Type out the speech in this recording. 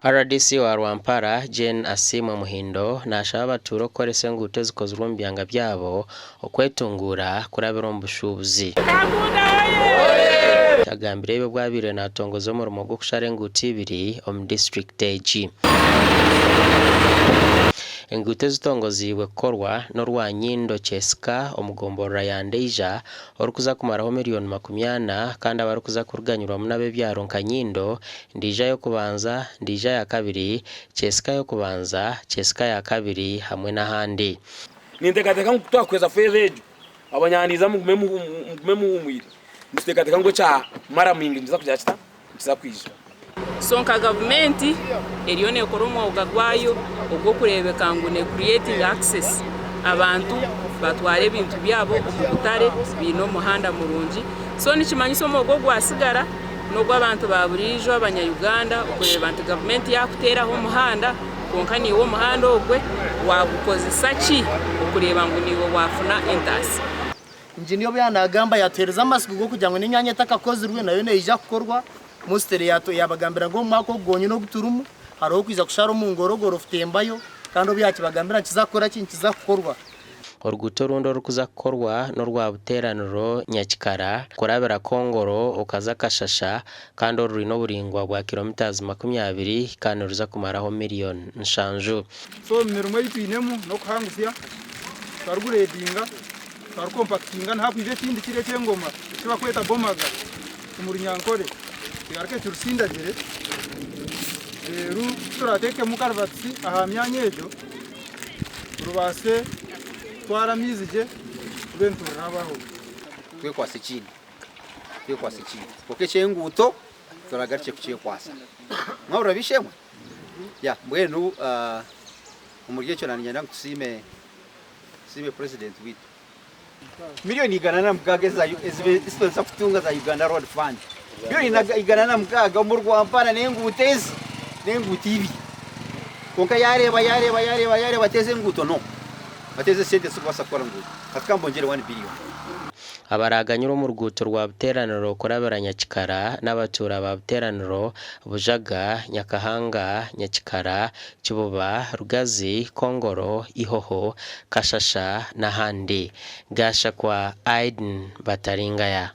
Rdc wa Rwampara, Jane Asiimwe Muhindo nashaba abatuura okukoresa enguuto ezikozirwe omu byanga byabo okwetunguura kurabira omu bushuubuzi. Agambire ebi obu abaire natongoza omurimo gw'okushara enguuto ibiri omu disiturikiti egi. Enguuto ezitongoziibwe kukorwa n'orwa Nyindo Kyesika omu gomborora ya Ndeija orikuza kumaraho miriyoni 40 kandi abarikuza kuruganyirwamu n'ab'ebyaro nka Nyindo, Ndeija y'okubanza, Ndeija ya kabiri, Kyesika y'okubanza, Kyesika ya kabiri hamwe n'ahandi. Ninteekateeka ngu ku twakuheza feeza egyo, abanyandiiza mugume mugume muhuumwire. Nituteekateeka ngu ekya maramu nikiza kugira kita? Nikiza kwija. So nka gavumenti eriyo nekora omwoga gwayo ogw'okureebeka ngu ne creatinga access abantu batware ebintu byabo omu butare baine omuhanda murungi. So nikimanyisa omwoga ogwasigara n'ogw'abantu ba buriijo abanya Uganda okureeba nti gavumenti yakuteeraho omuhanda kwonka naiwe omuhanda ogwe wagukozesa ki okureeba ngu naiwe wafuna entaasya. Engineer obu yaanagamba yaatuheereza amatsiko g'okugira ngu n'emyanya etakakozirwe nayo neija kukorwa. Mositeri yaabagambira ngu omu mwaka ogu gwonyine ogu turimu hariho okwija kushara omu Ngorogoro kutembayo kandi obu yaakibagambira nikiza kukora ki? Nikiza kukorwa. Oruguuto orundi orurikuza kukorwa n'orwa Buteeraniro Nyakikara kurabira Kongoro okaza Kashasha kandi oru rwine oburaingwa bwa kilometres 20 kandi niruza kumaraho miriyoni nshanju. So omu mirimo ei twinemu n'okuhangusya, tukarugureedinga, tukarukompakitinga nihakwija ekindi kiro eky'engoma eki barikweta bomaga omu Runyankore kigaruke kirusindagire reero kuturateekemu karivatisi aha myanya egyo rubaase kutwara amaizi gye tube nitururabaho. Twekwatse ekindi, twekwatse ekindi kwonka eky'enguuto turagarukye kukyekwatsa. Mwahurira b'eishe-emwe? Ya mbwenu omuri ekyo naanye niinyenda ngu tusiime tusiime purezidenti waitu. Miriyoni 106 ezi turikuza kutunga za Uganda Road Fund, miriyoni 106 omu Rwampara n'enguuto ezi n'enguuto ibiri. Kwonka yaareeba yaareeba yaareeba yaareeba ati ezi enguuto no, ati ezi esente tizikubaasa kukora nguuto, ati ka mbongyere wani biriyoni. Abaraaganyirwe omu ruguuto rwa Buteeraniro kurabira Nyakikara n'abatuura ba Buteeraniro, Bujaga, Nyakahanga, Nyakikara, Kibuba, Rugazi, Kongoro, Ihoho, Kashasha n'ahandi. Gashakwa Aiden Bataringaya.